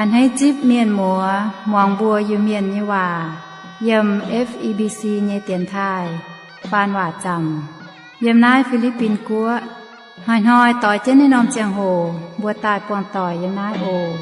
A'hneiv zipv mienh muoz muangx mbuo Iu-Mienh nyei waac yiem F E B C nyei dienx taaih faan waac zaamc yiem naaiv Fi^li^bin Guoqv. Hnoi-hnoi doix jienv naaiv norm ziangh hoc mbuo daaih buangh doic yiem naaiv oc.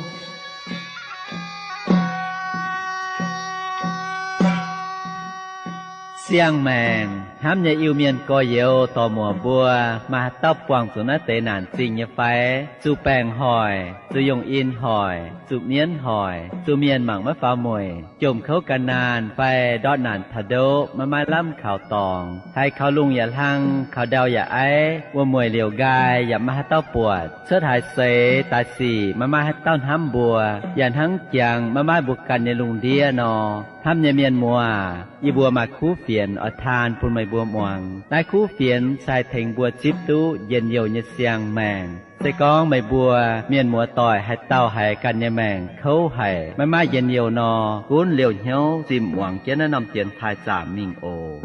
Siang-maengc hnamv nyei Iu-Mienh gorx-youz dorc-muoc mbuo, maaih haaix dauh buangh zuqc naaiv deix naanc zingh nyei fai? Zuqc baengc hoic, zuqc yungh in hoic, zuqc mienv hoic, zuqc mienh mangc maiv faaux mueic, jomc kouv gan naanh fai ndortv naanc taux ndoqv maiv maaih lamh kaux dorngx, haiz kaux lungh yaac hlang, kaux ndau yaac aiv, wuom-mueic liouc nqaai yaac maiv maaih haaix dauh buatc, cuotv haaix seix daaih sic maiv maaih haaix dauh hnamv mbuo, yaac hnangv jangx maiv maaih mbuo ganh nyei lungh ndiev nor. Hnamv nyei mienh muoz, yie mbuo maaih kuv fienx oix taan bun meih mbuo muangx. Naaiv kuv fienx se haih tengx mbuo zipv duqv njien-youh nyei siang-maengc. Se gorngv meih mbuo mienh muoz doic haaix dauh haiz ganh nyei maengc kouv haic, maiv maaih njien-youh nor, gunv liouh hnyouv zimh muangx jienv naaiv norm dienx taaih zaamc mingh oc.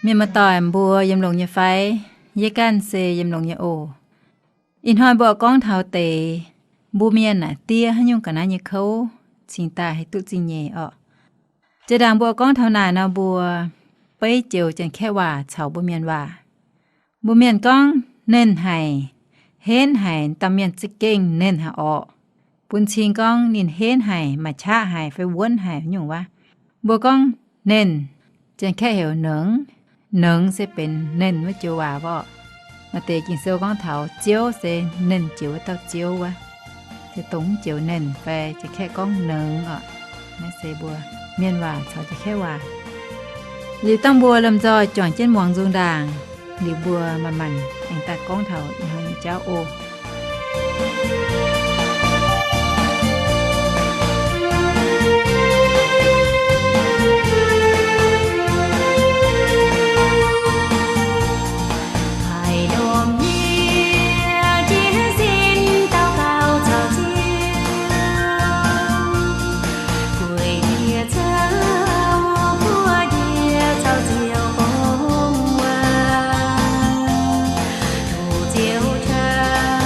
Mienh muoz doic mbuo yiem longx nyei fai? Yie ganh se yiem longx nyei oc. Ih hnoi mbuo gorngv taux deix mbuo mienh naaic diev haaix nyungc ga'naaiv nyei kouv cingx daaih haih duqv zingh nyeic orqc. Jiex ndaangc mbuo gorngv taux naaic nor, mbuo beiv joux Janx-Kaeqv waac caux mbuo mienh waac. Mbuo mienh gorngv, Nernh haic, henv haic, dauh mienh za'gengh nernh haic orqc. Bun cing gorngv ninh henv haic, maaih qaqv haic fai wuonv haic nyungc waac. Mbuo gorngv nernh, Janx-Kaeqv heuc nengx. Nengx se benx nernh wuov joux waac orqc. Maaih deix Ging-Sou gorngv taux Ziouv se nernh joux wuov dauh Ziouv wuov. Se dongh joux nernh fai Janx-Kaeqv gorngv nengx orqc. Naaiv se mbuo mienh waac caux Janx-Kaeqv waac. Liuz dangh mbuo lomh nzoih juangc jienv muangx nzung ndaangc, liuz mbuo manc-manc aengx daaih gorngv taux ih hnoi nyei jauv oc. Haiz ndorm yie jienv sin daux gaux caux Ziouv, gueic yie caux, buov yie caux Ziouv gorngv waac. Tov Ziouv tov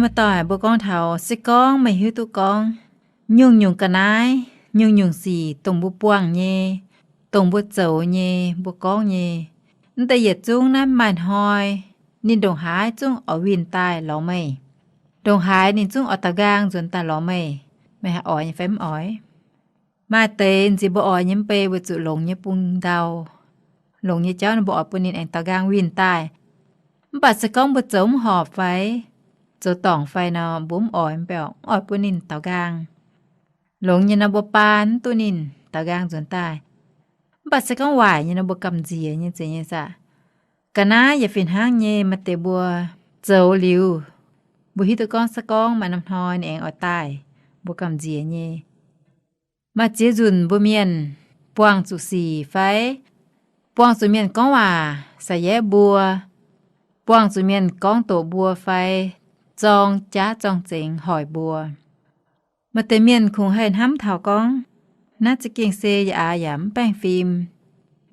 Muoz-doic, mbuo gorngv taux, se gorngv meih hiuv duqv gorngv nyungc-nyungc ga'naaiv, nyungc-nyungc sic dongh mbuo buangh nyei, dongh mbuo zoux nyei, mbuo gorngv nyei, mv deix yietc zungv naaiv maaih hnoi ninh ndongc haaix zungv oix winh daaih lorz meih. Ndongc haaix ninh zungv oix daaux nqaang nzuonx daaih lorz meih. Meih haih oix nyei fai mv oix? Maaih deix nziex mbuo oix nyei mv bei weic zuqc longx nyei bung ndau, longx nyei jauv nor mbuo oix bun ninh aengx daaux nqaang winh daaih. Mv baac se gorngv mbuo zoux mv horpc fai zoux dorngc fai nor, mbuo mv oix, mv baac mv oix bun ninh daaux nqaang. Longx nyei nor mbuo baan mv duqv ninh daaux nqaang nzuonx daaih. Mv baac se gorngv waaic nyei nor mbuo gamh nziex nyei, zeiz nyei saah? Ga'naaiv yaac fih hnangv nyei, maaih deix mbuo zoux liuz, mbuo hiuv duqv gorngv se gorngv maaih norm hnoi ninh aengx oix daaih, mbuo gamh nziex nyei. Maaih ziex nzunc mbuo mienh buangh zuqc sic fai buangh zuqc mienh gorngv waac sax yaev mbuo, buangh zuqc mienh gorngv doqc mbuo fai zorng jaav zorng zengx hoic mbuo. Maaih deix mienh kungx haih hnamv taux gorngv, naaiv za'gengh se yaac aav yaac mv baengh fim,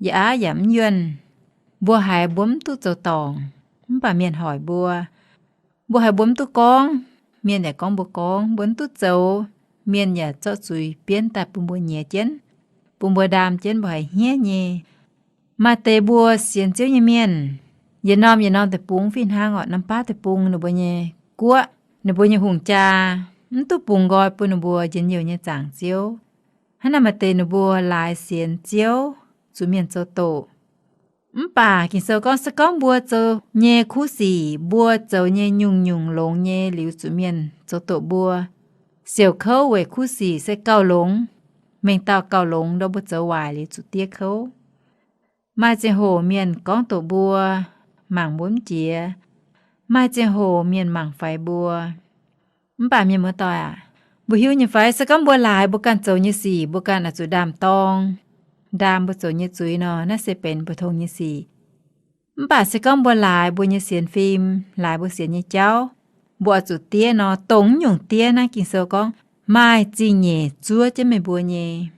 yaac aav yaac mv yuonh. Mbuo haiz mbuo mv duqv zoux dorngc, mv baac mienh hoic mbuo. Mbuo haiz mbuo mv duqv gorngv, mienh yaac gorngv mbuo gorngv. Mbuo mv duqv zoux, mienh yaac zorqv zuiz bienv daaih bun mbuo nyiex jienv, bun mbuo ndaam jienv, mbuo haiz hniev nyei. Maaih deix mbuo sienx Ziouv nyei mienh, yietc norm yietc norm deic-bung fih hnangv orqc. Norm baav deic-bung ninh mbuo nyei guoqv, ninh mbuo nyei hungh jaa mv duqv bungx nqoi bun ninh mbuo njien-youh nyei zaangc Ziouv. Hnangv naaic maaih deix ninh mbuo laaix sienx Ziouv, zuqc mienh zoux doqc. Mv baac Ging-Sou gorngv, se gorngv mbuo zoux nyei kuv sic, mbuo zoux nyei nyungc-nyungc longx nyei liuz zuqc mienh zoux doqc mbuo, siouc kouv weic kuv sic se gauh longx, mengh dauh gauh longx ndorm mbuo zoux waaic liuz zuqc diev kouv. Maaih ziangh hoc mienh gorngv doqc mbuo, mangc mbuo mv jiex. Maaih ziangh hoc mienh mangc faix mbuo. Mv baac mienh muoz-doic aac, mbuo hiuv nyei fai, se gorngv mbuo laaix mbuo ganh zoux nyei sic, mbuo ganh oix zuqc ndaam-dorng, ndaam mbuo zoux nyei zuiz nor, naaiv se benx mbu'tongx nyei sic. Mv baac se gorngv mbuo laaix mbuo nyei sienx fim, laaix mbuo sienx nyei jauv, mbuo oix zuqc diev nor, dongh nyungc diev naaiv Ging-Sou gorngv maaih zingh nyeic zuov jienv meih mbuo nyei.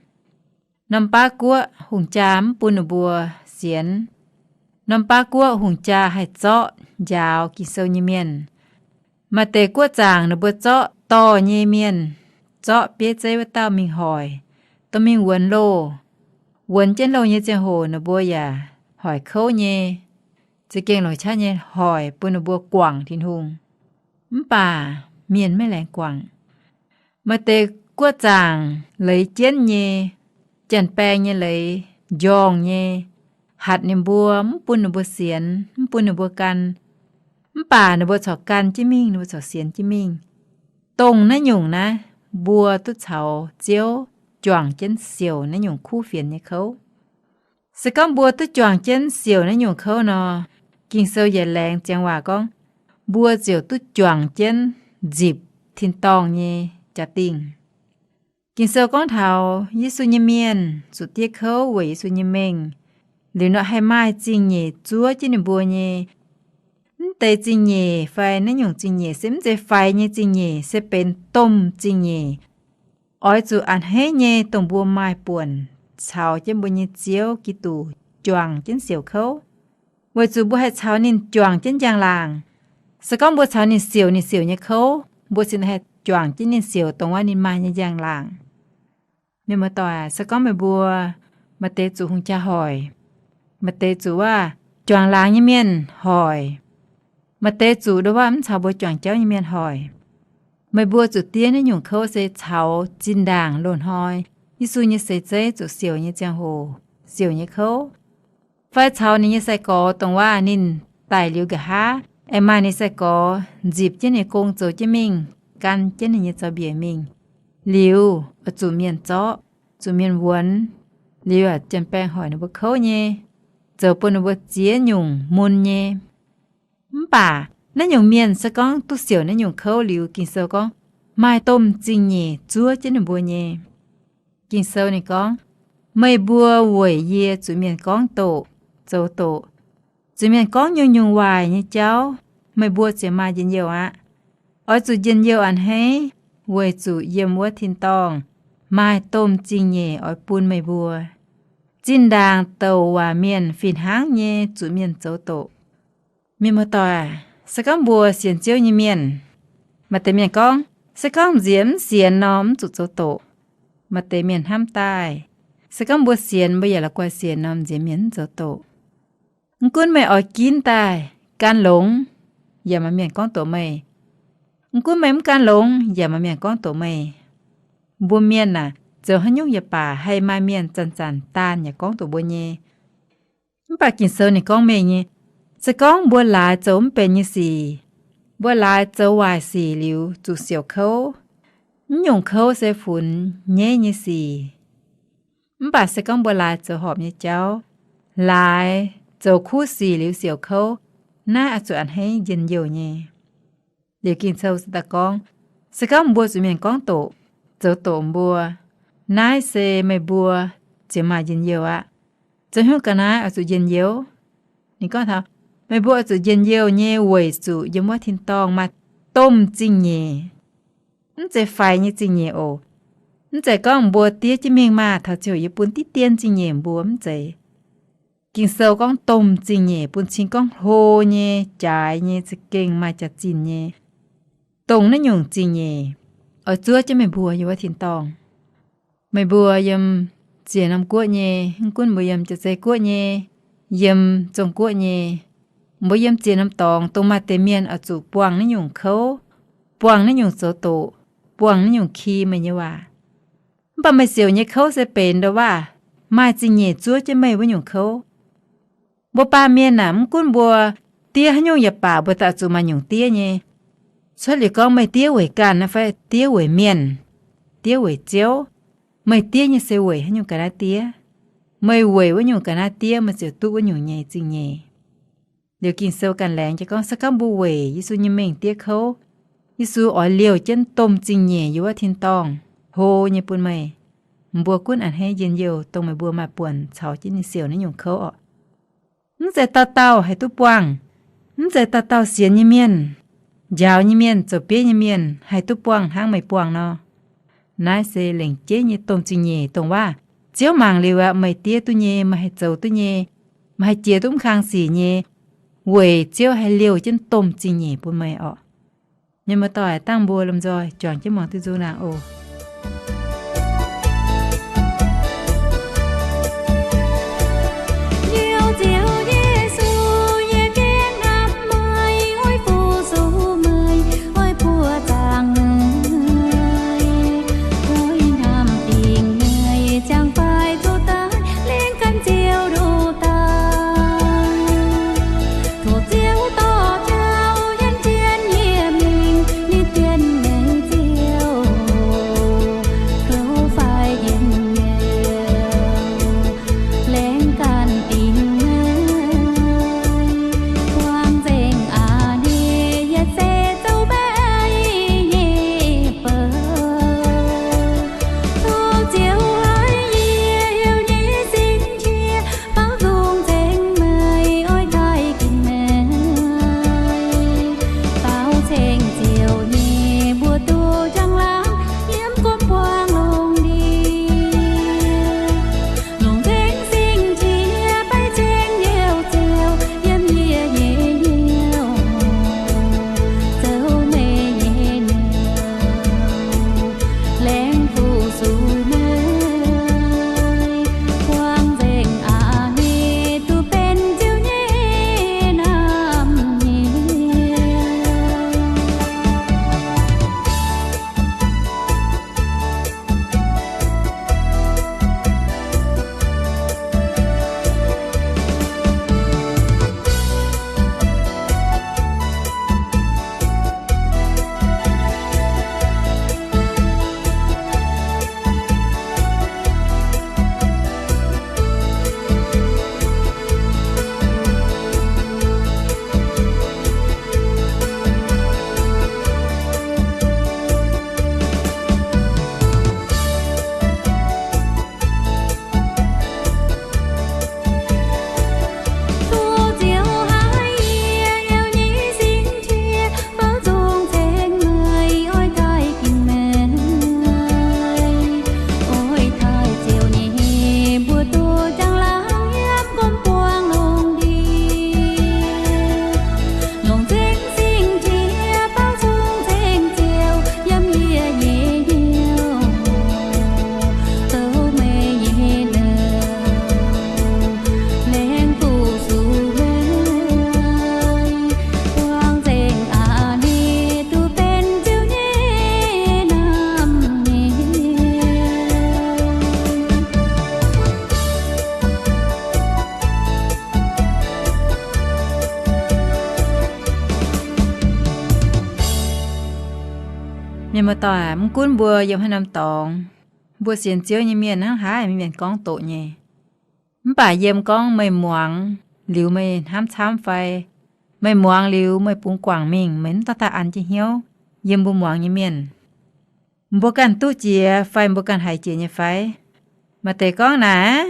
Norm baav guoqv hungh jaa mv bun ninh mbuo sienx. Norm baav guoqv hungh jaa haih zorqv njaaux Ging-Sou nyei mienh. Maaih deix guoqv zaangc ninh mbuo zorqv dorh nyei mienh, zorqv bieiv zeiv wuov dauh mingh hoic, dorh mingh wuonx loh. Wuonx jienv loh nyei ziangh hoc ninh mbuo yaac hoic kouv nyei, za'gengh longc qaqv nyei hoic bun ninh mbuo guangc Tin-Hungh. Mv baac mienh maiv laengz guangc. Maaih deix guoqv zaangc leiz jienv nyei, janx-baeng nyei leiz, njorngh nyei, hatc ninh mbuo, mv bun ninh mbuo sienx, mv bun ninh mbuo gan. Mv baac ninh mbuo corc gan jienv mingh, ninh mbuo corc sienx jienv mingh. Dongh naaiv nyungc naaiv, mbuo duqv caux Ziouv juangc jienv siouc naaiv nyungc kuv fienx nyei kouv. Se gorngv mbuo duqv juangc jienv siouc naaiv nyungc kouv nor, Ging-Sou yietc laengz ziangx waac gorngv, mbuo ziouc duqv juangc jienv nzipc tin-dorngh nyei jaa-dingh. Ging-Sou gorngv taux Yesu nyei mienh zuqc diev kouv weic Yesu nyei mengh, liuz nor haih maaih zingh nyeic zuov jienv ninh mbuo nyei. Mv deix zingh nyeic fai naaiv nyungc zingh nyeic se mv zeiz faix nyei zingh nyeic, se benx domh zingh nyeic. Oix zuqc a'hneiv nyei dongh mbuo maaih buonc caux jienv mbuo nyei Ziouv Giduc juangc jienv siouc kouv, weic zuqc mbuo haih caux ninh juangc jienv njang-laangc. Se gorngv mbuo caux ninh siouc ninh siouc nyei kouv, mbuo cingx haih juangc jienv ninh siouc dongh wuov ninh maaih nyei njang-laangc. Mienh muoz-doic, se gorngv meih mbuo maaih deix zuqc hungh jaa hoic, maaih deix zuqc wuov juangc laangz nyei mienh hoic, maaih deix zuqc ndo wuov mv caux mbuo juangc jauv nyei mienh hoic, meih mbuo zuqc diev naaiv nyungc kouv se caux zinh ndaangc loz-hnoi Yesu nyei seix zeiv zuqc siouc nyei ziangh hoc siouc nyei kouv, fai caux ninh nyei sai-gorx dongh wuov ninh daic liuz nqa'haav, aengx maaih ninh sai-gorx nzipc jienv ninh gong zoux jienv mingh, gan jienv ninh nyei zaux-mbiec mingh, liuz zuqc mienh zorqv, zuqc mienh wuonx, liuz janx-baeng hoic ninh mbuo kouv nyei, zoux bun ninh mbuo ziex nyungc mun nyei. Mv baac naaiv nyungc mienh se gorngv duqv siouc naaiv nyungc kouv liuz, Ging-Sou gorngv maaih domh zingh nyeic zuov jienv ninh mbuo nyei. Ging-Sou ninh gorngv, meih mbuo weic yie zuqc mienh gorngv doqc, zoux doqc, zuqc mienh gorngv nyungc-nyungc waaic nyei jauv, meih mbuo ziouc maaih njien-youh aqv. Oix zuqc njien-youh a'hneiv, weic zuqc yiem wuov tin-dorngh maaih domh zingh nyeic oix bun meih mbuo. Zinh ndaangc douc waac mienh fih hnangv nyei zuqc mienh zoux doqc. Mienh muoz-doic, se gorngv mbuo sienx Ziouv nyei mienh, Maaih deix mienh gorngv, se gorngv nziex mv sienx nor, mv zuqc zoux doqc. Maaih deix mienh hnamv daaih, se gorngv mbuo sienx, mbuo yaac la'guaih sienx nor, nziex mienh mv zoux doqc. Mv gunv meih oix ginv daaih gan longx, yaac maaih mienh gorngv doqc meih. Mv gunv meih mv gan longx, yaac maaih mienh gorngv doqc meih. Mbuo mienh aah, zoux haaix nyungc yaac baac haih maaih mienh zanc-zanc daanh yaac gorngv doqc mbuo nyei. Mv baac Ging-Sou ninh gorngv mengh nyei, se gorngv mbuo laaix zoux mv benx nyei sic, mbuo laaix zoux waaic sic liuz zuqc siouc kouv. Mv nyungc kouv se funx nyeiv nyei sic. Mv baac se gorngv mbuo laaix zoux horpc nyei jauv, laaix zoux kuv sic liuz siouc kouv, naaiv oix zuqc a'hneiv njien-youh nyei. Liuz Ging-Sou se daaih gorngv, se gorngv mbuo zuqc mienh gorngv doqc, zoux doqc mbuo, naaiv se meih mbuo ziouc maaih njien-youh aqv. Zoux haaix nyungc ga'naaiv oix zuqc njien-youh? Ninh gorngv taux, meih mbuo oix zuqc njien-youh nyei weic zuqc yiem wuov tin-dorngh maaih domh zingh nyeic. Mv zeiz faix nyei zingh nyeic oc. Mv zeiz gorngv mbuo diev jienv mingh maah, taux ziouc yie bun diqv dien zingh nyeic mbuo, mv zeiz. Ging-Sou gorngv domh zingh nyeic bun cing gorngv hlo nyei, jaaix nyei, za'gengh maaih jaax-zinh nyei. Dongh naaiv nyungc zingh nyeic oix zuov jienv meih mbuo yiem wuov tin-dorngh. Meih mbuo yiem ziex norm guoqv nyei, mv gunv mbuo yiem Jaa-Zei Guoqv nyei, yiem Zong Guoqv nyei, mbuo yiem ziex norm dorngx dongh maaih deix mienh oix zuqc buangh naaiv nyungc kouv, buangh naaiv nyungc zoux doqc, buangh naaiv nyungc ki meih nyei waac. Mv baac meih siouc nyei kouv se benx ndo waac, maaih zingh nyeic zuov jienv meih wuov nyungc kouv. Mbuo baamh mienh aah, mv gunv mbuo diev haaix nyungc yaac baac, mbuo daaih zuqc maaih nyungc diev nyei. Cuotv liuz gorngv meih diev weic ganh naaiv fai diev weic mienh, diev weic Ziouv, meih diev nyei se weic haaix nyungc ga'naaiv diev? Meih weic wuov nyungc ga'naaiv diev, meih ziouc duqv wuov nyungc nyei zingh nyeic. Liuz Ging-Sou ganh laengz jienv gorngv, se gorngv mbuo weic Yesu nyei mengh diev kouv, Yesu oix liouh jienv domh zingh nyeic yiem wuov tin-dorngh hlo nyei bun meih. Mbuo gunv a'hneiv njien-youh dongh meih mbuo maaih buonc caux jienv ninh siouc naaiv nyungc kouv orqc. Mv zeiz dauh dauh haih duqv buangh. Mv zeiz dauh dauh sienx nyei mienh, njaaux nyei mienh, zoux bieiv nyei mienh haih duqv buangh hnangv meih buangh nor. Naaiv se lengc jeiv nyei domh zingh nyeic dongh waac, Ziouv mangc liuz aqv, meih diev duqv nyei, meih haih zoux duqv nyei, meih haih jiex duqv mv kang sic nyei, weic Ziouv haih liouh jienv domh zingh nyeic bun meih orqc. Mienh muoz-doic, dangh mbuo lomh nzoih juangc jienv muangx duqv nzung naaic oc. Muoz-doic, mv gunv mbuo yiem haaix norm dorngx, mbuo sienx Ziouv nyei mienh hnangv haaix, mienh gorngv doqc nyei. Mv baac yiem gorngv meih muangx liuz meih hnamv camv fai meih muangx liuz meih bungx guangc mingh, meih mv dorh daaih an jienv hnyouv. Yiem mbuo muangx nyei mienh, mbuo ganh duqv jiex fai mbuo ganh haiz jiex nyei fai? Maaih deix gorngv naaic,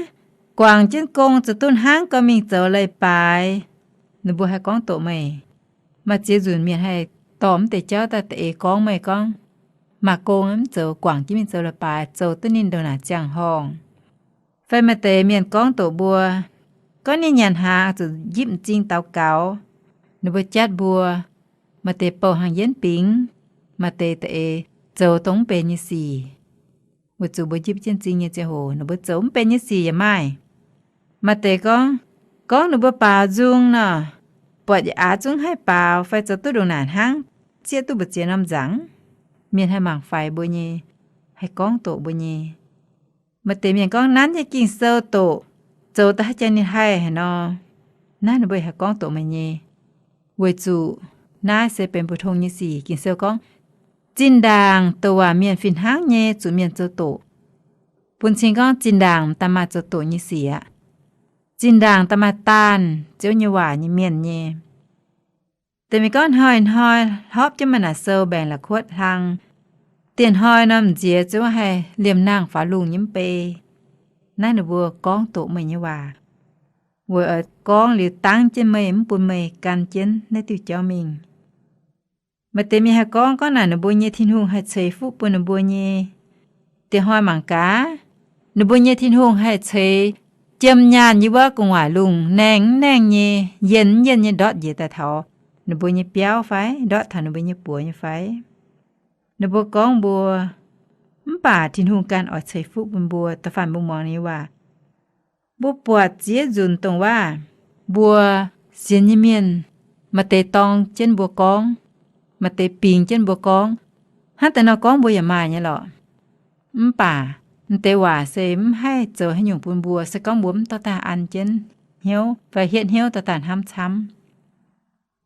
guangc jienv gong zuqc duqv hnangv gau mingh zoux leiz-baaix. Ninh mbuo haih gorngv doqc meih. Maaih ziex nzunc mienh haih dorh mv deix jauv daaih da'eix gorngv meih gorngv, maaih gong mv zoux, guangc jienv mingh zoux leiz-baaix, zoux duqv ninh ndongc naaic ziangh horngh. Fai maaih deix mienh gorngv doqc mbuo, gorngv ninh nyanc hnaangx zuqc njipv m'zing daux gaux. Ninh mbuo jatv mbuo, maaih deix bouh hnaangx-yienv bingx, maaih deix da'eix zoux dongh mv benx nyei sic. Weic zuqc mbuo njipv jienv m'zing nyei ziangh hoc ninh mbuo zoux mv benx nyei sic yaac maaih. Maaih deix gorngv, gorngv ninh mbuo baaux nzung nor, buatc yietc aav zungv haih baaux fai zoux duqv ndongc naaic hnangv, zieqv duqv mbu'ziex norm nzaangc. Mienh haih mangc faix mbuo nyei, haih gorngv doqc mbuo nyei. Maaih deix mienh gorngv nanv nyei Ging-Sou doqc, zoux daaih haaix jangx ninh haih haaix nor. Naaiv ninh mbuo haih gorngv doqc meih nyei. Weic zuqc naaiv se benx mbu'tong nyei sic. Ging-Sou gorngv, zinh ndaangc douc waac mienh fih hnangv nyei zuqc mienh zoux doqc. Bun cing gorngv zinh ndaangc daaih maaih zoux doqc nyei sic aqv. Zinh ndaangc daaih maaih daanh Ziouv nyei waac nyei mienh nyei. Deix mienh gorngv hnoi-hnoi hlorpv jienv maaih naaic sou mbaengc la'kuotv hlang. Dieh hnoi norm nziex ziouc haih liemh nangh faaux lungh nyei mv bei. Naaiv ninh mbuo gorngv doqc meih nyei waac, weic oix gorngv liuz dangv jienv meih, mv bun meih gan jienv naaiv diuh jauv mingh. Maaih deix mienh haih gorngv, gorngv naaic ninh mbuo nyei Tin-Hungh haih ceix fuqv bun ninh mbuo nyei. Dieh hnoi mangc gaax, ninh mbuo nyei Tin-Hungh haih ceix jiem nyaanh yiem wuov gu'nguaaic lungh naeng mv naeng nyei, yienh mv yienh nyei ndortv njiec daaih taux ninh mbuo nyei biauv fai ndortv taux ninh mbuo nyei buoz nyei fai? Ninh mbuo gorngv mbuo, mv baac Tin-Hungh ganh oix ceix fuqv bun mbuo. Da'faanh mbuo muangx ninh nyei waac, mbuo buatc ziex nzunc dongh waac mbuo sienx nyei mienh, maaih deix dorng jienv mbuo gorngv, maaih deix bingx jienv mbuo gorngv. Hnangv deix nor gorngv mbuo yaac maaih nyei lorqc. Mv baac m'deix waac se mv haih zoux haaix nyungc bun mbuo, se gorngv mbuo mv dorh daaih an jienv hnyouv fai hietv hnyouv dorh daaih hnamv camv.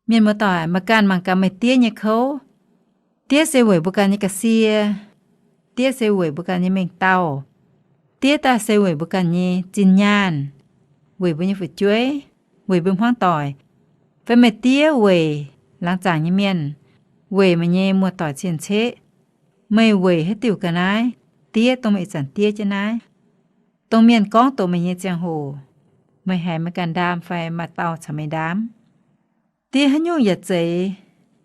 Mienh muoz-doic, meih ganh mangc gaax meih diev nyei kouv. Diev se weic mbuo ganh nyei ga'sie. Diev se weic mbuo ganh nyei mengh dauh. Diev daaih se weic mbuo ganh nyei zinh nyaanh, weic mbuo nyei fu'jueiv, weic mbuo hmuangv doic, fai meih diev weic laangz zaangc nyei mienh, weic meih nyei muoz-doic cien-ceqv. Meih weic haaix diuc ga'naaiv? Diev dongh meih ih zanc diev jienv naaiv, dongh mienh gorngv doqc meih nyei ziangh hoc, meih haiz meih ganh ndaam fai maaih dauh caux meih ndaam? Diev haaix nyungc yaac zeiz.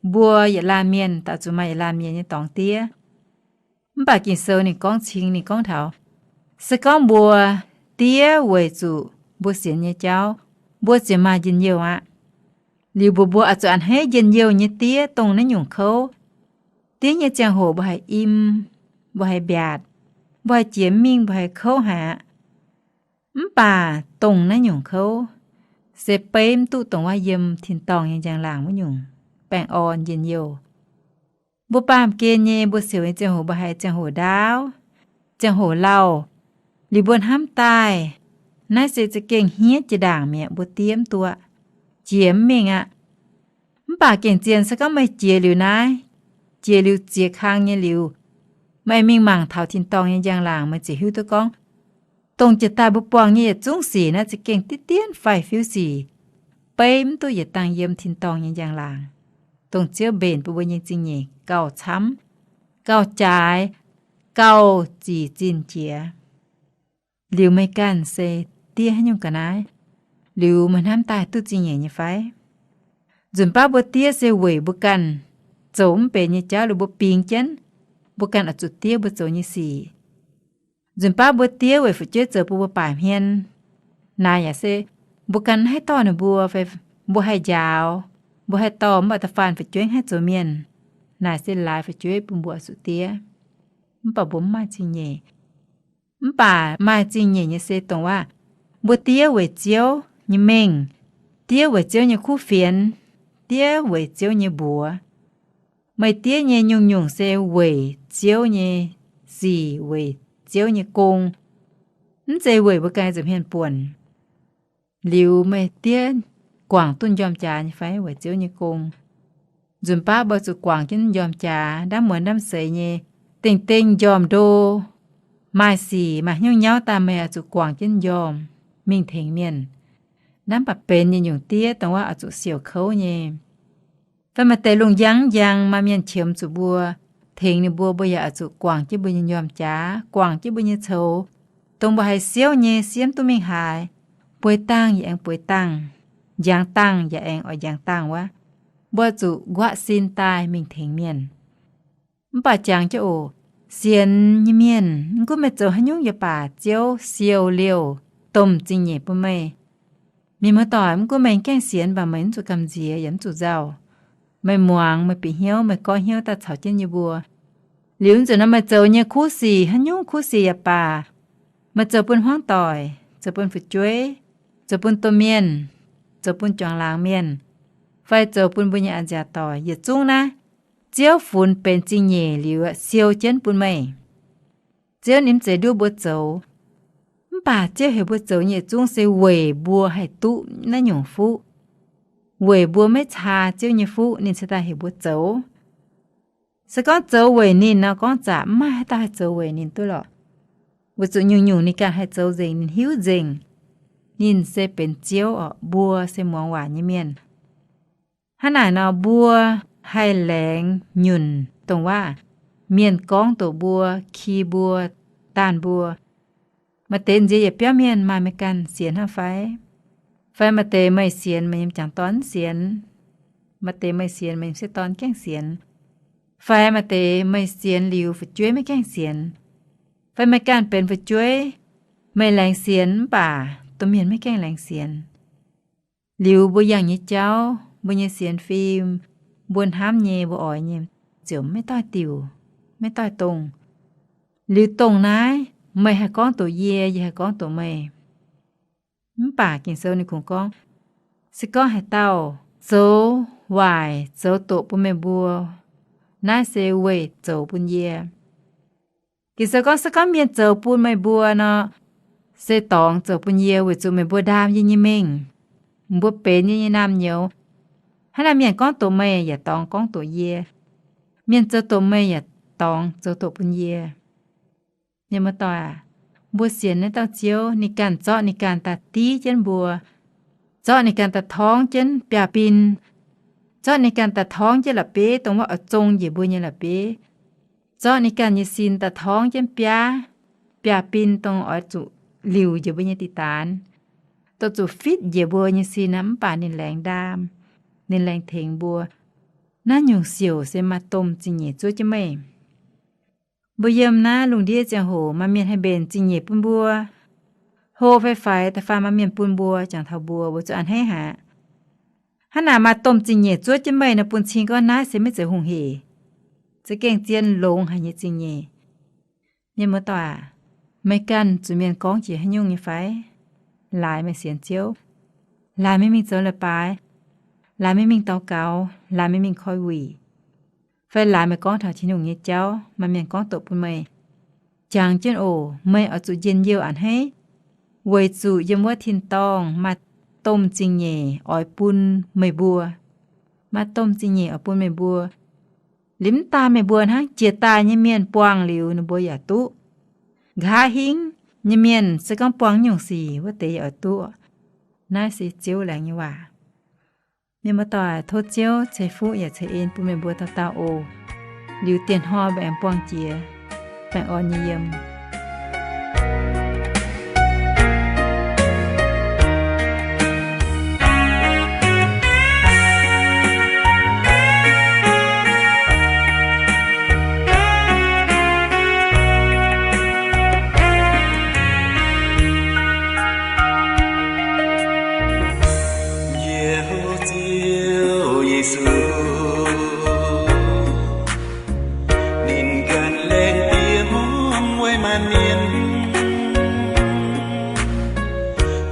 Mbuo yietc laanh mienh daaih zuqc maaih yietc laanh mienh nyei dorngx diev. Mv baac Ging-Sou ninh gorngv cing, ninh gorngv taux, se gorngv mbuo diev weic zuqc mbuo sienx nyei jauv, mbuo ziouc maaih njien-youh aqv. Liuz mbuo, mbuo oix zuqc a'hneiv njien-youh nyei diev dongh naaiv nyungc kouv. Diev nyei ziangh hoc mbuo haih im, mbuo haih mbiaatc, mbuo haih jiex mingh, mbuo haih kouv haic aqv. Mv baac dongh naaiv nyungc kouv se beiv mv duqv dongh wuov yiem tin-dorngh nyei njang-laangc wuov nyungc baengh orn njien-youh. Mbuo baamh gen nyei, mbuo siouc nyei ziangh hoc mbuo haiz ziangh hoc ndaauv, ziangh hoc lauh, liuz mbuo hnamv daaih, naaiv se za'gengh hniev jiex ndaangc mi'aqv, mbuo diev mv duqv, jiex mv mingh aqv. Mv baac gengh zien se gorngv meih jiex liuz naaiv, jiex liuz ziex kang nyei liuz, meih mingh mangc taux tin-dorngh nyei njang-laangc, meih ziouc hiuv duqv gorngv, dongh jiex daaih mbuo buangh nyei yietc zungv sic naaiv za'gengh diqv dienv faix-fiuv sic, beiv mv duqv yietc dangh yiem tin-dorngh nyei njang-laangc, dongh Ziouv mbenc bun mbuo nyei zingh nyeic gauh camv, gauh jaaix, gauh zic zinh jiex. Liuz meih ganh se diev haaix nyungc ga'naaiv? Liuz meih hnamv daaih duqv zingh nyeic nyei fai? Nzunc baav mbuo diev se weic mbuo ganh zoux mv benx nyei jauv liuz mbuo bingx jienv, mbuo ganh oix zuqc diev mbuo zoux nyei sic. Nzunc baav mbuo diev weic fu'jueiv zoux bun mbuo baaic hmien. Naaic yaac se mbuo ganh mv haih dorh ninh mbuo fai mbuo haih njaaux, mbuo haih dorh mv baac da'faanh fu'jueiv mv haih zoux mienh. Naaic se laaix fu'jueiv bun mbuo oix zuqc diev. Mv baac mbuo mv maaih zingh nyeic. Mv baac maaih zingh nyeic nyei se dongh waac mbuo diev weic Ziouv nyei mengh, diev weic Ziouv nyei kuv fienx, diev weic Ziouv nyei mbuox. Meih diev nyei nyungc-nyungc se weic Ziouv nyei sic, weic Ziouv nyei gong, mv zeiz weic mbuo ganh nza'hmien buonc. Liuz meih diev guangc duqv njormh jaax nyei fai weic Ziouv nyei gong? Nzunc baav mbuo zuqc guangc jienv m'njormh jaax, ndaamv muonz ndaamv seix nyei, dengh dengh m'njormh ndo, maaih sic maaih hnyouv nyauv daaih meih oix zuqc guangc jienv m'njormh mingh tengx mienh. Naaiv mv baac benx yietc nyungc diev dongh wuov oix zuqc siouc kouv nyei. Fai maaih deix lungh njang njang maaih mienh qiemx zuqc mbuo, tengx ninh mbuo, mbuo yaac oix zuqc guangc jienv mbuo nyei m'njormh jaax, guangc jienv mbuo nyei coux, dongh mbuo haiz siouv nyei, siemv duqv mingh haaix, bueix dangh yaac aengx bueix dangh, njangx dangh yaac aengx oix njangx dangh wuov, mbuo zuqc nquaqv sin daaih mingh tengx mienh. Mv baac jangx jienv oc, sienx nyei mienh, mv gunv meih zoux haaix nyungc yaac baac, Ziouv siou liouh domh zingh nyeic bun meih. Mienh muoz-doic, mv gunv meih gaengh sienx, mv baac meih mv zuqc gamh nziex yaac mv zuqc nzauh. Meih muangx, meih bieqc hnyouv, meih goiv hnyouv daaih caux jienv yie mbuo. Liuz nzunc nor meih zoux nyei kuv sic, haaix nyungc kuv sic yaac baac, meih zoux bun hmuangv doic, zoux bun fu'jueiv, zoux bun domh mienh, zoux bun juangc laangz mienh, fai zoux bun mbuo nyei a'nziaauc doic, yietc zungv naaiv Ziouv funx benx zingh nyeic liuz siou jienv bun meih. Ziouv ninh mv zeiz nduov mbuo zoux. Mv baac Ziouv heuc mbuo zoux nyei yietc zungv se weic mbuo haih duqv naaiv nyungc fuqv. Weic mbuo maiv caa Ziouv nyei fuqv ninh cingx daaih heuc mbuo zoux. Se gorngv zoux weic ninh nor, gorngv zaqc mv maaih haaix dauh haih zoux weic ninh duqv lorqc. Weic zuqc nyungc-nyungc ninh ganh haih zoux nzengc, ninh hiuv nzengc. Ninh se benx Ziouv oc, mbuo se muangx waac nyei mienh. Hnangv naaic nor, mbuo haih laengz nyunc dongh waac mienh gorngv doqc mbuo, ki mbuo, daanh mbuo. Maaih deix nziex yietc biauv mienh maaih meih ganh sienx hnangv fai? Fai maaih deix meih sienx meih nyei m'jangc dorn mv sienx, maaih deix meih sienx meih nyei m'sieqv dorn gaengh sienx, fai maaih deix meih sienx liuz fu'jueiv maiv gaengh sienx, fai meih ganh benx fu'jueiv, meih laengz sienx mv baac domh mienh maiv gaengh laengz sienx. Liuz mbuo yangh nyei jauv, mbuo nyei sienx fim, mbuo hnamv nyei, mbuo oix nyei, ziouc maiv doix diuc, maiv doix dongh. Liuz dongh naaiv, meih haih gorngv doqc yie, yie haih gorngv doqc meih. Mv baac Ging-Sou ninh kungx gorngv, se gorngv haaix dauh zoux waaic zoux doqc bun meih mbuo, naaiv se weic zoux bun yie. Ging-Sou gorngv, se gorngv mienh zoux bun meih mbuo nor, se dorngx zoux bun yie, weic zuqc meih mbuo ndaam yie nyei mengh, mbuo benx yie nyei naamh nyouz. Hnangv naaic mienh gorngv doqc meih yaac dorngx gorngv doqc yie. Mienh zoux doqc meih yaac dorngx zoux doqc bun yie. Mienh muoz-doic aac, mbuo sienx naaiv dauh Ziouv, ninh ganh zorqv ninh ganh daaih div jienv mbuo, zorqv ninh ganh daaih torngv jienv biaav-bin, zorqv ninh ganh daaih torngv jienv la'bieiv, dongh wuov oix zong njiec mbuo nyei la'bieiv, zorqv ninh ganh nyei sin daaih torngv jienv biaav, biaav-bin, dongh oix zuqc liuc njiec mbuo nyei diqc daanx, dongh zuqc fitv njiec mbuo nyei sin aqv. Mv baac ninh laengz ndaam, ninh laengz tengx mbuo. Naaiv nyungc siouc se maaih domh zingh nyeic zuov jienv meih. Mbuo yiem naaiv lungh ndiev ziangh hoc maaih mienh haih mbenc zingh nyeic bun mbuo. Hlo fai faix da'faanh maaih mienh bun mbuo, jangx taux mbuo, mbuo zuqc a'hneiv haic. Hnangv naaic maaih domh zingh nyeic zuov jienv meih nor, bun cing gorngv naaiv se maiv zeiz hungh hec, za'gengh zien longx haic nyei zingh nyeic. Mienh muoz-doic aac, meih ganh zuqc mienh gorngv jiex haaix nyungc nyei fai? Laaix meih sienx Ziouv, laaix meih mingh zoux leiz-baaix, laaix meih mingh daux gaux, laaix meih mingh koi wuic, fai laaix meih gorngv taux Tin-Hungh nyei jauv, maaih mienh gorngv doqc bun meih, jangx jienv oc, meih oix zuqc njien-youh a'hneiv, weic zuqc yiem wuov tin-dorngh maaih domh zingh nyeic oix bun meih mbuo. Maaih domh zingh nyeic oix bun meih mbuo. Liuz mv daan meih mbuo hnangv, jiex daaih nyei mienh buangh liuz ninh mbuo yaac duqv. Nqa'haav hingv nyei mienh se gorngv buangh nyungc sic wuov deix yaac oix duqv. Naaiv se Ziouv laengz nyei waac. Mienh muoz-doic, tov Ziouv ceix fuqv yaac ceix en bun meih mbuo dauh dauh oc. Liuz dienh hnoi mbuo aengx buangh jiex baengh orn nyei yiem. Ziouv Yesu, ninh ganh laengz diex hmuangv weic maanc mienh,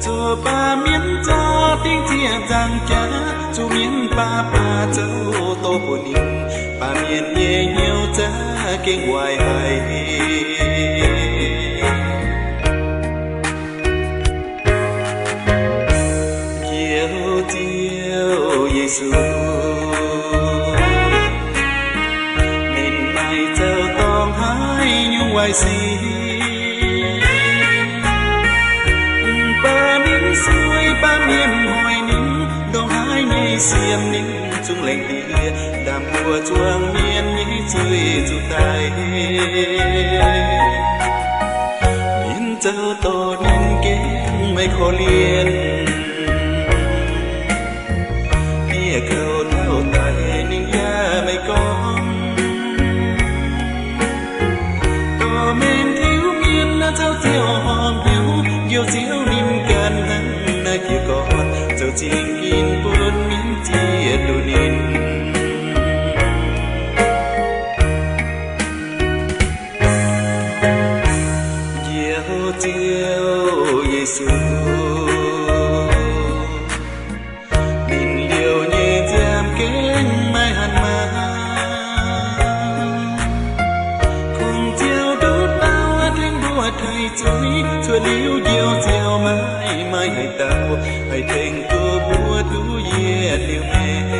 zoux baamh mienh zorqv dingc ziec nzangc jaax, zuqc mienh baav baav zoux doz bun ninh, baamh mienh nyei hnyouv za'gengh waaic haic. Ziouv, Ziouv Yesu, sic. Mv baac ninh sueih baav mienh hoic ninh, ndongc haaix nyei siemv ninh zungv laengz dieh, ndaam mbuo zuangx mienh nyei zuiz zuqc daic. Mienh zoux dorh ninh gengh maiv korv-lienh. Bieqc kouv taux daic ninh yaac maiv gorngv. Dorh mengh tiuv mienh naaiv caux ziouc horpc hnyouv, njoux Ziouv ninh ganh hnangv naaiv jiez gorn, zoux zingh ginv bun mienh zieqv duqv ninh. Njoux Ziouv Yesu, ninh liouh nyei nziaamv gengh maiv hatc maaz. Kungx Ziouv nduqc dauh tengx mbuo taaih zuiz, cuotv liuz njoux Ziouv maiv maaih haaix dauh haih tengx duqv mbuo duqv yietc liuz maengc.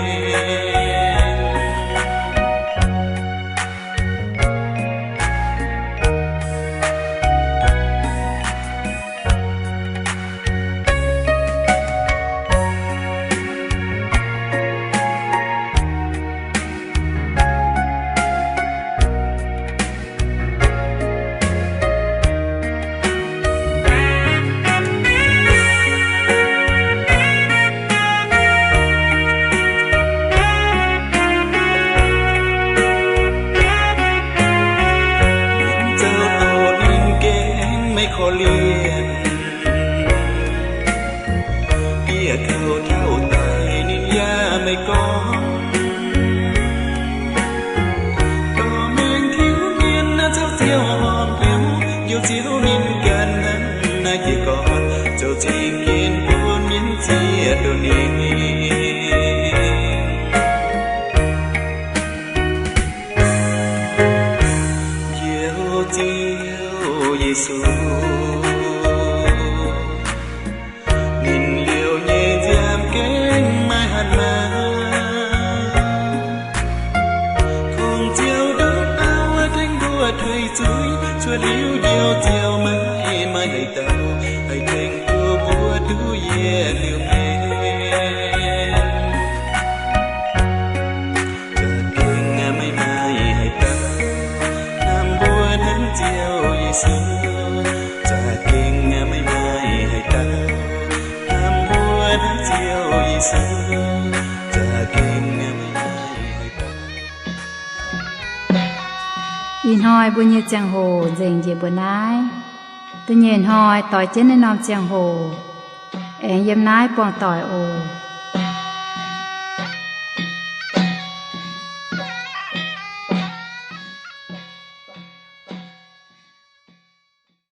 Mienh zoux dorh ninh gengh maiv korv-lienh. Bieqc kouv taux daic ninh yaac maiv gorngv. Dorh mengh tiuv mienh naaiv caux ziouc horpc hnyouv, njoux Ziouv ninh ganh hnangv naaiv jiez gorn, zoux zingh ginv bun mienh zieqv duqv ninh. Njoux Ziouv Yesu, ninh liouh nyei nziaamv gengh maiv hatc maaz. Kungx Ziouv nduqc dauh tengx mbuo taaih zuiz, cuotv liuz njoux Ziouv maiv maaih haaix dauh haih tengx duqv mbuo duqv yietc liuz maengc. Za'gengh maiv maaih haaix dauh hnamv mbuo hnangv Ziouv Yesu. Za'gengh maiv maaih haaix dauh hnamv mbuo hnangv Ziouv Yesu. Za'gengh maiv maaih haaix dauh. Ih hnoi mbuo nyei ziangh hoc nzengc njiec mbuo naaiv. Da'nyeic hnoi doix jienv naaiv norm ziangh hoc aengx yiem naaiv buangh doic oc.